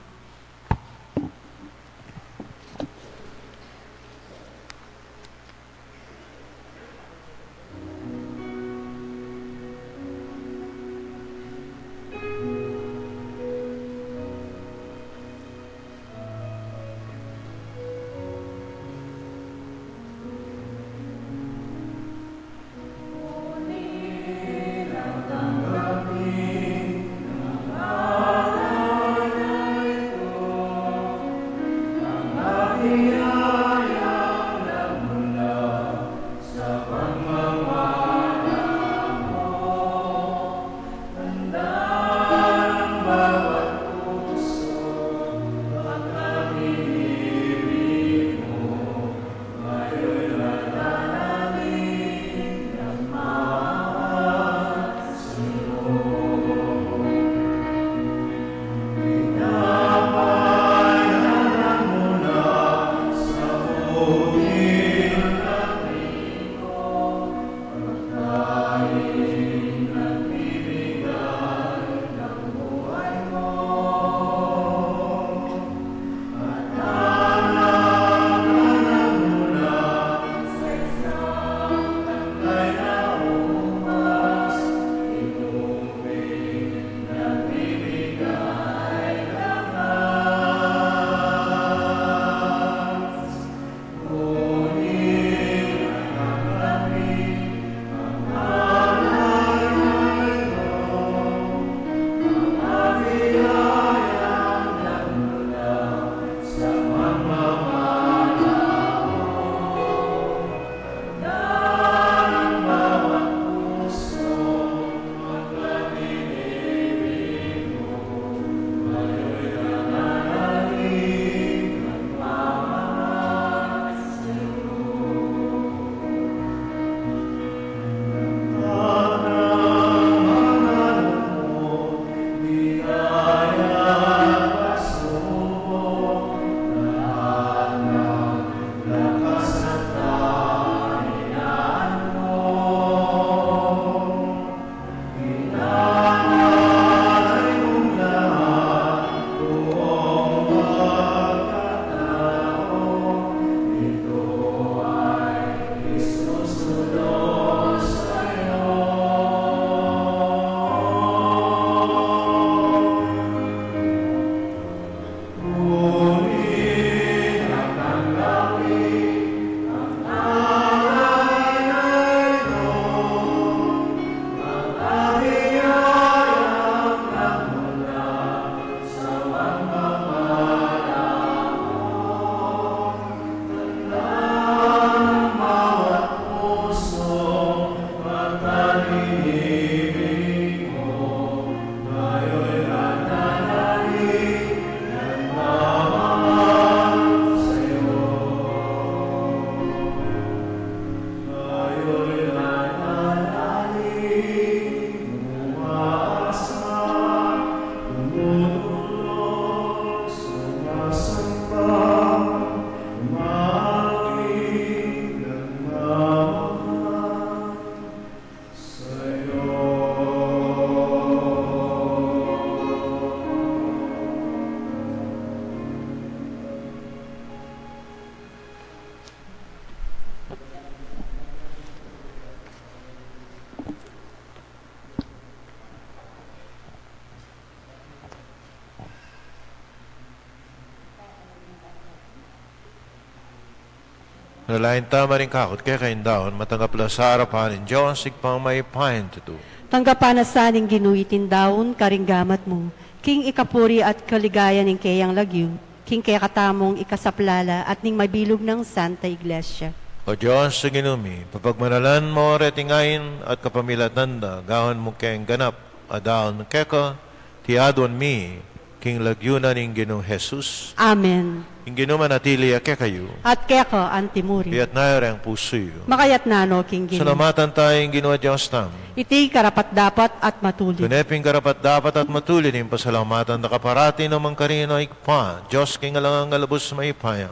Manalangin ta maring kakut keka ing daun, matanggap la sa arapan ning Dios, Ibpang mayupayang tutu. Tanggapan na sa ning Ginu iting daun karing gamat mu, king ikapuri at kaligaya ning keyang lagyu, king kekatamung ikasaplala at ning mabilug nang Santa Iglesia. O Dios, a Ginu mi, papagmanalan mu reting ain at kapamilatan da, gawan mu keng ganap a daun keka, iti aduan mi king lagyu na ning Ginung Jesus. Amen. Ing Ginu manatili ya kekayu. At keka antimurin. Iyatas yu reng pusu yu. Makayatas no king Ginu. Pasalamatan taya ing Ginu a Dios tamu. Iti karapat-dapat at matulid. Tune pin karapat-dapat at matulid ing pasalamatan da ka parati nung mangkarin, o Ibpa, Dios king alang angga, lubus mayupaya.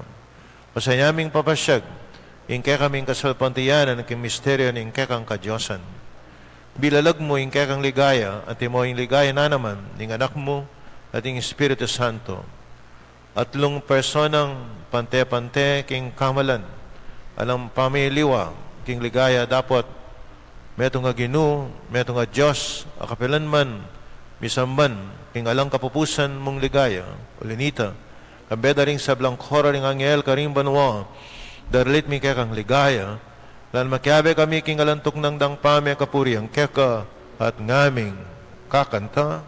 Pasayamu ming papasiag ing kekaming kasalpantayanan king misteryu ning kekang kadiosan. Bilalag mu ing kekang ligaya, antimo ing ligaya na naman ning Anak mu at ing Espiritu Santo. Atlung personang pante-pante king kamalan, alang pamiliwa king ligaya dapot, metung a Ginu, metung a Dios, a kapilan man misamban king alang kapupusan mung ligaya. Uli nita, kambe da ring sablang koro ring anghel karing banua, daralit mi kekang ligaya, lan makiabe kami king alang tuknang dang pamikapurian keka, at ngaming kakanta.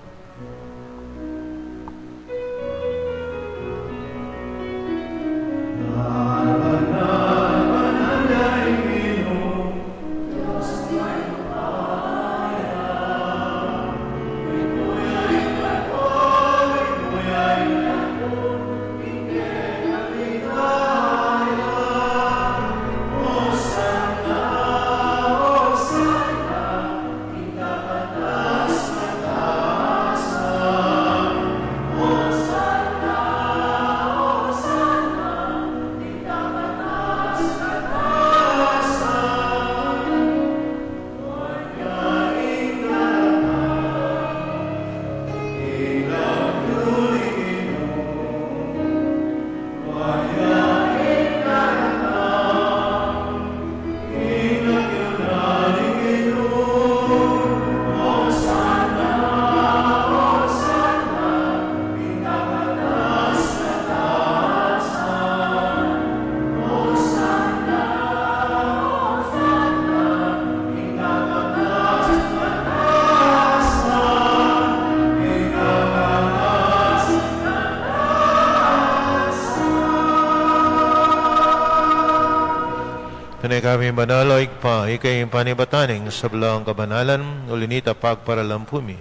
Tune ka ming banal, o Ibpa, ika ing panibatan ning sablang kabanalan, uli nita pagparalan pu mi.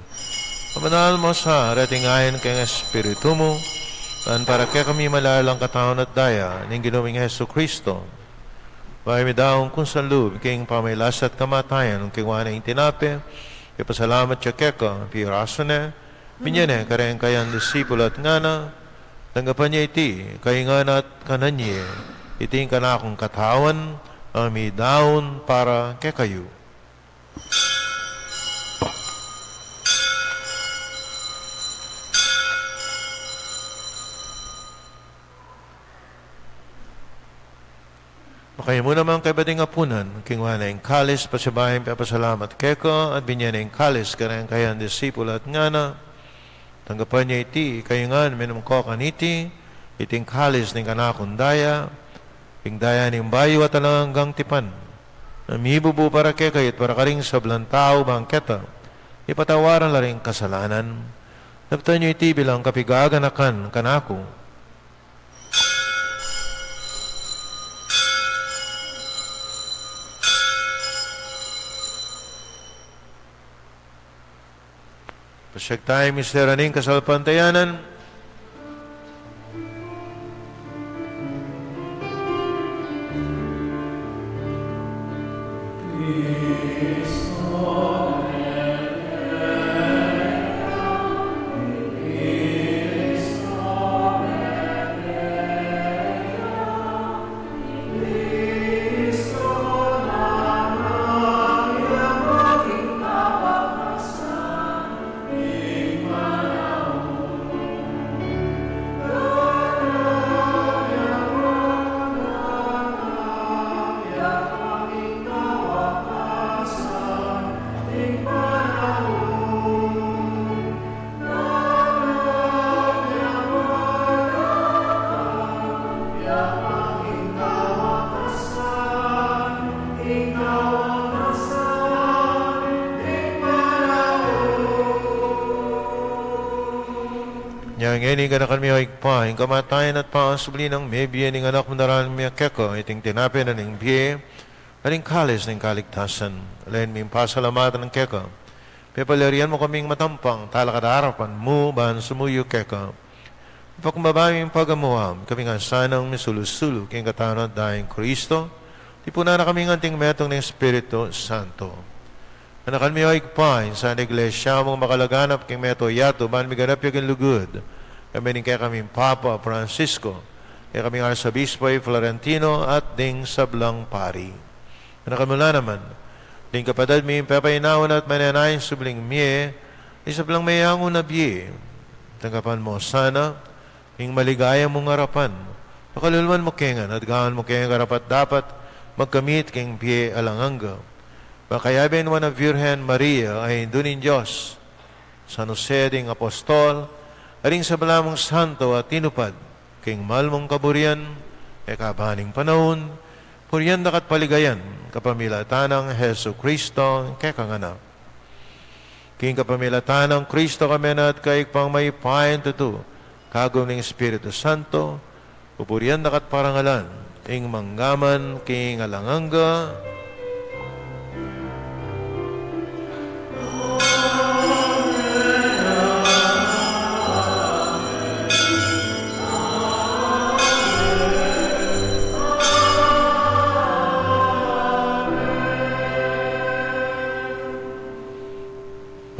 Pabanal mu sa reting ain keng Espiritu mu, ngan para kekami malalang katawan at daya ning Ginu ming Jesucristo. Bayu mi daun kung salub king pamagkasakit at kamatayan, king ngana ing tinape, ipasalamat ya keka, pirasu ne, binie ne kareng kayang disipulu at ngana: Tanggapan ye iti kayu ngan at kanan ye, iti ing kanakung katawan, a midaun para kekayu. Makayabe naman kaybat ding apunan, kinua ne ing kalis, pasibayu yang pepasalamat keka, at binie ne ing kalis kareng kayang disipulu at ngana: Tanggapan ye iti kayu ngan, minum ko kaniti, iti ing kalis ning kanakung daya, ing daya ning bayu at alang anggang tipan, a mibubu para kekayu at para karing sablang tau bang keta ipatawaran la ring kasalanan. Daptan yu iti bilang kapaganakan kanaku. Pasiag taya ing misteryu ning kasalpantayanan. Ngeni ganakan mi, o Ibpa, ing kamatayan at pangasubli nang mebie ning Anak mu, daraun mi keka iting tinape na ning bie at ing kalis ning kaligtasan. Lawen ming pasalamatan keka, pepaliarian mu kaming matampang talakad king arapan mu ban sumuyu keka. Ipakumbaba ming pagamuan, ikami ngan sanang misulu-sulu king katawan at daya nang Kristo, tipunan na kami ngan anting metung ning Espiritu Santo. Ganakan mi, o Ibpa, ing sana Iglesia mung makalaganap king mabilug a yatu, ban miganap ya king lugud, kayabe ning kekaming Papa Francisco, kekaming Arsobispo i Florentino, at ding sablang pari. Ganakan mu la naman ding kapatad ming pepainawa na at manenaya king subling mie, ding sablang meyangu na bie. Tanggapan mu sana ing maligaya mung arapan. Pakalulu mu kami ngan at gawan mu kaming karapat-dapat magkamit king bie alang angga. Makayabe ning Nuan a Virgen Maria, a Indu ning Dios, San Jose ding Apostol, at ding sabla mung santo a tinupad king mal mung kaburian king kaban ning panaun, purian da ka at paligayan kapamilatan nang Jesucristo, kekang Anak. King kapamilatan nang Kristo kami na at kaya, Ibpang mayupayang tutu, kagum ning Espiritu Santo, pupurian da ka at parangalan ing mangga man king alang angga.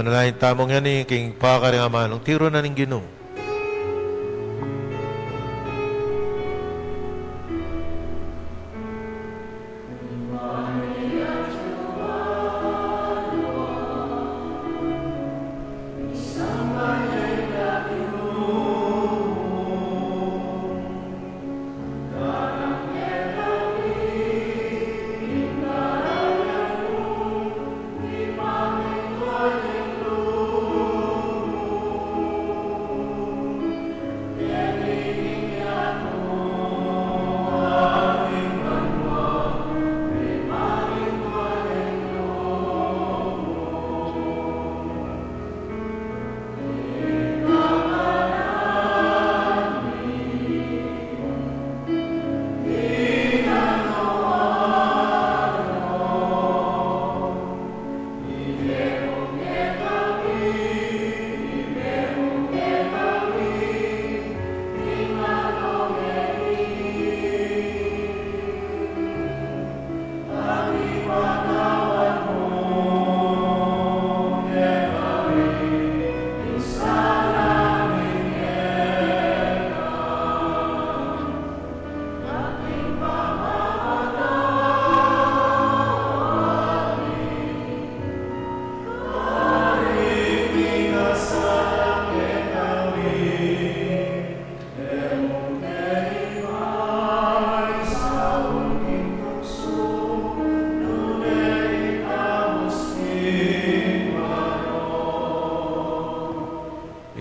Manalangin tamu ngeni king pakaring amanung tiru na ning Ginu.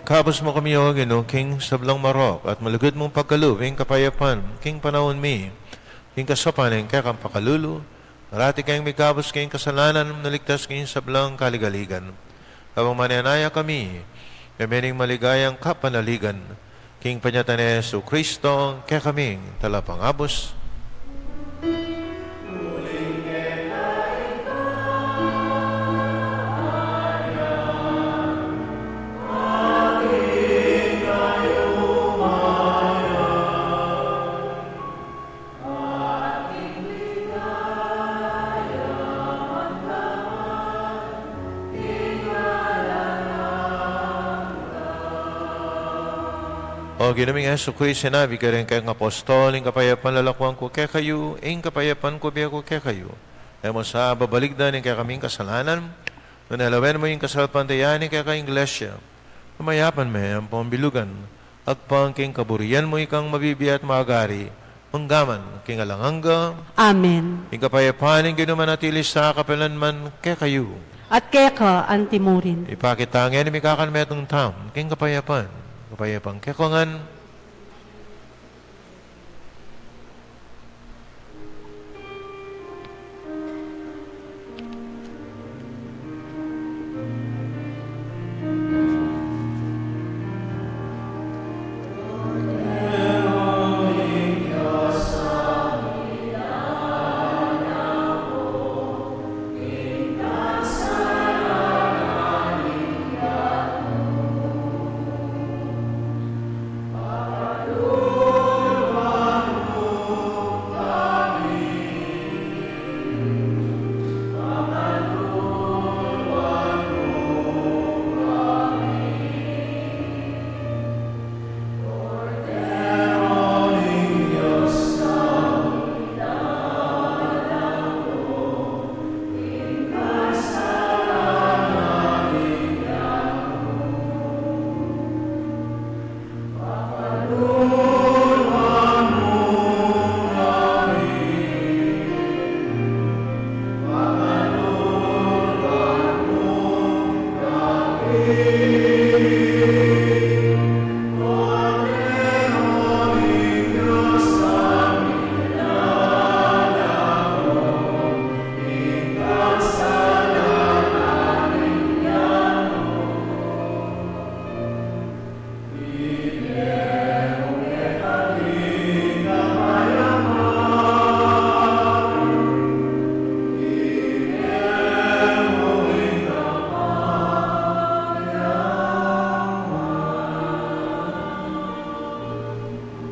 Ikabus mu kami, O Ginu, king sablang marok, at malugud mung pagkalub ing kapayapan king panaun mi, king kasaupan ning kekang pakalulu, parati keng mikabus king kasalanan, maligtas king sablang kaligaligan. Kabang manenaya kami, kayabe ning maligayang kapanaligan, king panyatang nang Jesucristo, kekaming Talapangabus. O Ginu ming Jesucristo, sinabi mu karing kekang apostol, ing kapayapan lalakuan ku kekayu, ing kapayapan ku bie ku kekayu. E mu sa babaligdan ing kekaming kasalanan, nune lawen mu ing kasalpantayanan ning kekang Iglesia. Pamayapan me ampong bilugan, agpang king kaburian mu, ikang mabibie at magari, mangga man king alang angga. Amen. Ing kapayapan ning Ginu manatili sa kapilan man kekayu. At keka anti mu rin. Ipakit ta ngeni ing mikakanmetung tamu king kapayapan. Kapayapan kekayu ngan.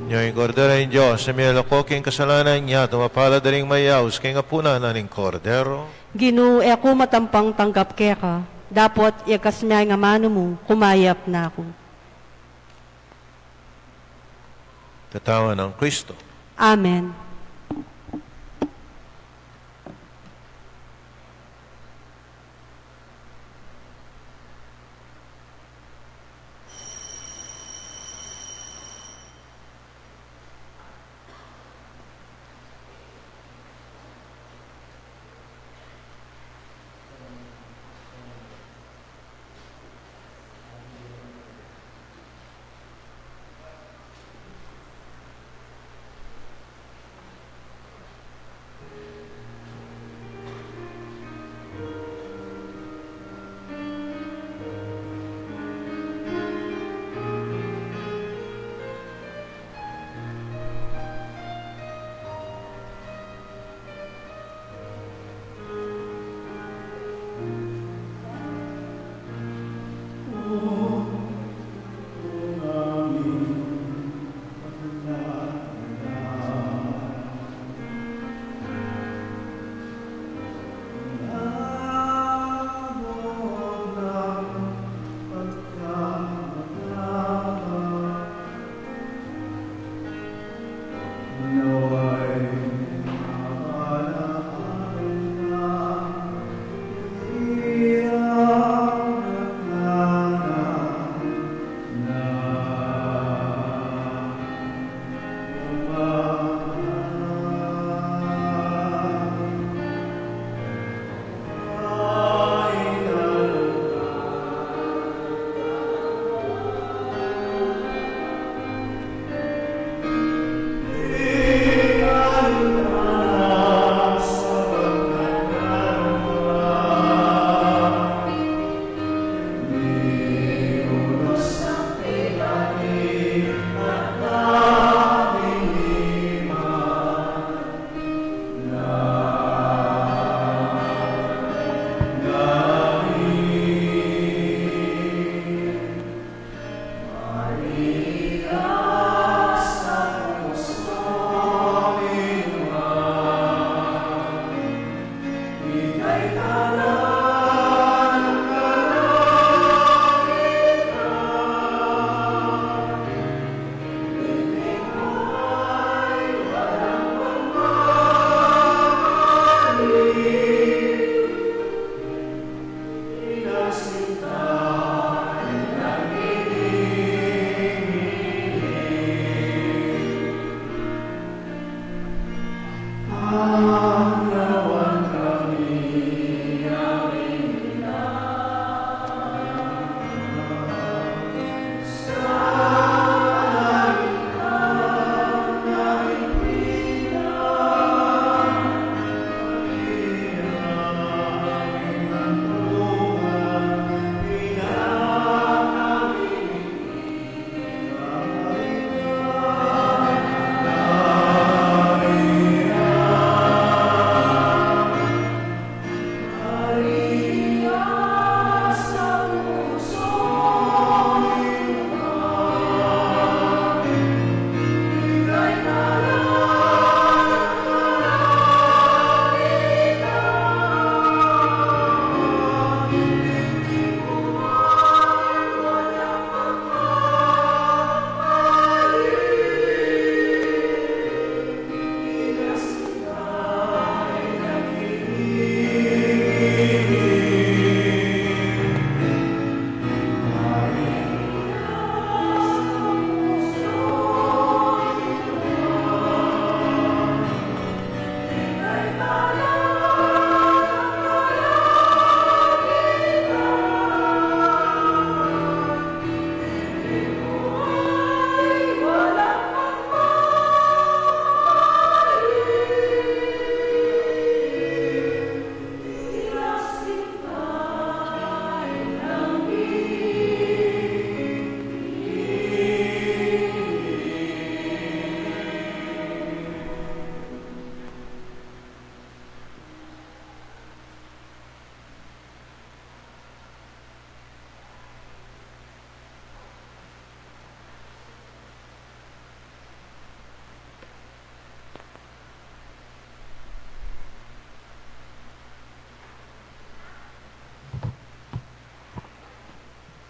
Nya ing Kordero ning Dios, a mialako king kasalanan ning yatu. Mapalad a ring mayaus king apunan na ning Kordero. Ginu, e ku matampang tanggap keka, dapot iakas me ing amanu mu, kumayap na ku. Katawan nang Kristo. Amen.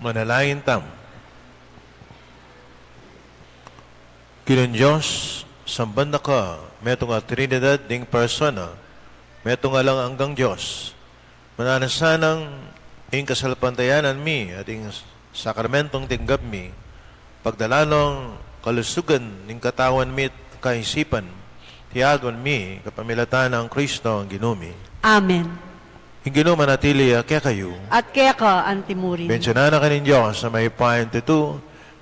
Manalangin tamu. Ginung Dios, samban da ka, metung a Trinidad ding persona, metung a alang anggang Dios. Mananu sanang ing kasalpantayanan mi at ing sakramentong tinggap mi, pagdalan no ing kalusugan ning katawan mi at kaisipan, tiagun mi kapamilatan nang Kristo a Ginu mi. Amen. Ing Ginu manatili ya kekayu. At keka antimurin. Bendisyonan na kayu ning Dios a mayupayang tutu,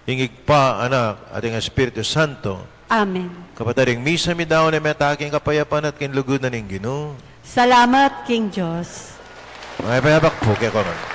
ing Ibpa, Anak, at ing Espiritu Santo. Amen. Kapatad, ing misa mi daun e mete king kapayapan at king lugud na ning Ginu. Salamat king Dios. Mayap a abak pu kekongan.